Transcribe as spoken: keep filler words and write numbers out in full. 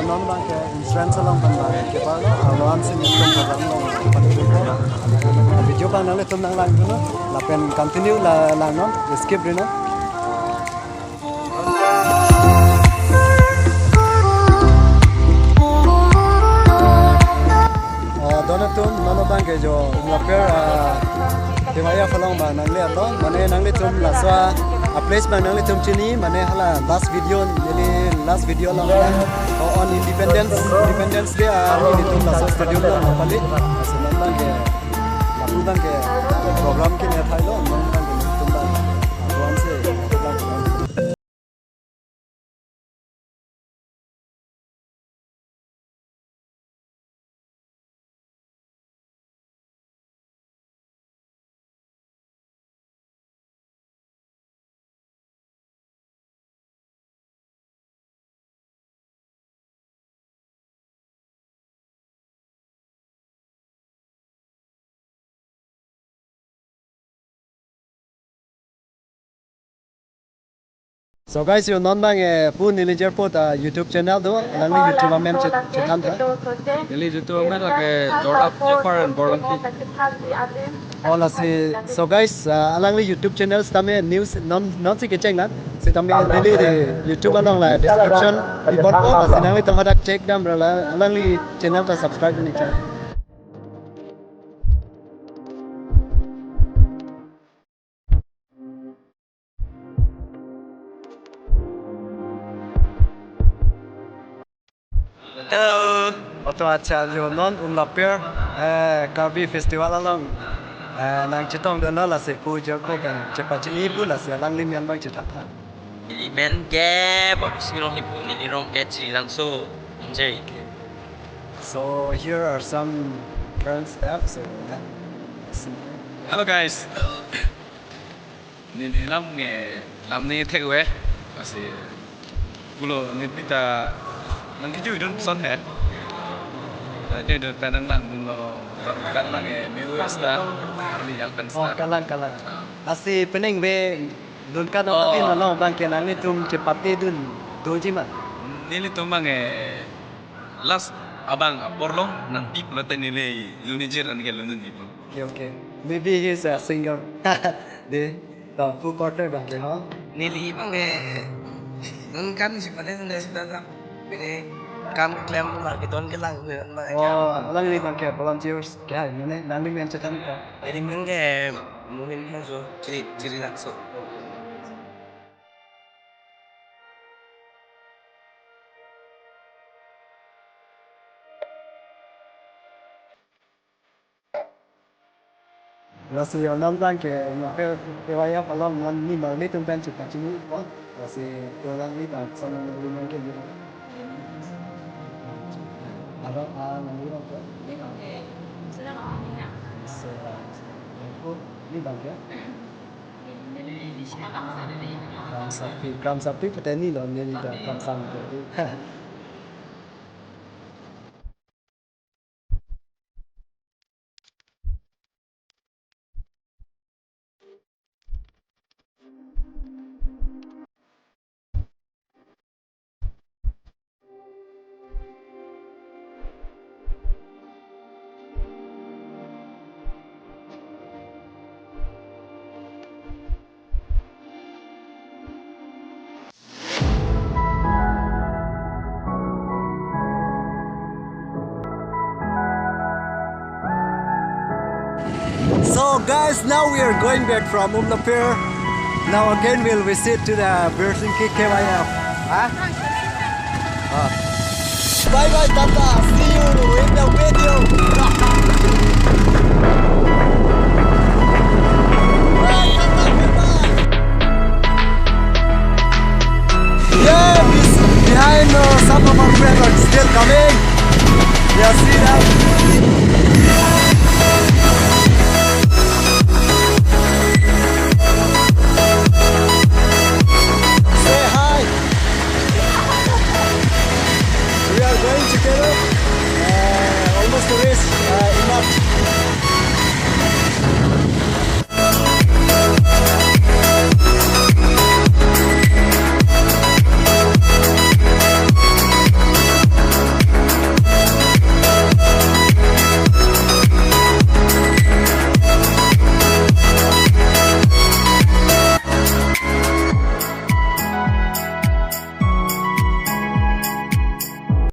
Non abang ke insurance along pen abang ke ba lo, alo an sin income program along pen video abang nanglitum nanglang dun non, lapen continue la lang non, skip ri non. Ah, don atum, non abang ke jo Umlaper, ah, T Y F along abang nangle ato, mane nanglitum laso a, a place abang nanglitum chini, mane hala last video, neli last video along hala, oh, on Independence, Independence Day, ah, nanglitum laso stadium along nangpale, laso non abang ke, lapu abang ke, program ke ne thai lo, non abang ke nanglitum abang, ah, program si, So guys, yo non abang, eh, pu neli jirpo ta YouTube channel do, alangli YouTube amen chet-, chethan tha. Neli YouTube amen lake Dor Up Jafar and Borlangki. Oh, lasi, so guys, ah, alangli YouTube channel sitame news non, non si kecheng nang. Sitame neli di YouTube along la description pi ponpo, lasi nanglitum hadak check dam ra la, alangli channel ta subscribe ni chang. Hello. Oto acha jo non Umlaper, eh, Karbi Festival along, eh, nangchetong dun lo, lasi pu jirpo pen chepachini pu, lasi alangli amen abang chethan tha. Neli amen ke, Bobby Singh Ronghang pu, neli rong ke Chirangso, Injai. So here are some friends, yeah, so, yeah. Hello guys. Neli lam nge, lam ne thek ave. Lasi pulo ne pita nangkejui dun ason he. Kejui dun pen nanglang dunlo, kan lang nge, me ave seta, army yang pen seta. Oh, kalang, kalang. Lasi penang ave dun kan. Oh. Tapi non abang ke nanglitum chepate dun doji ma? Nelitum abang nge last abang apor lo nangpi pulote neli lungnijir an ke lun dunji pu. Okay, okay. Maybe he's a singer. De, to, pu quarter abang ke, ha? Neli abang ke, non kan si pada sudah sudah tak. Ini kam klem lagi don kelang. Oh, alangli abang ke volunteers ke, ini nangli amen chethan tha. Neli amen ke Mohin Langso, Chiri, Chirangso. Lasi yo non abang ke, yo ke, ke waya palong non ni mal ni tum pen chuta chini ko. Lasi yo non ni abang son ni man ke ni. Aro a non ni abang ke. So, ko ni abang ke. Kramsapi, kramsapi pateni lo, neli ta kramsapi. So guys, now we are going back from Umlaper. Now again we'll visit to the Birsinki K Y F. Huh? Ah. Bye bye, tata. See you in the video. Bye, tata. Goodbye. Yeah, this behind, uh, some of our friends are still coming. Yeah, see that?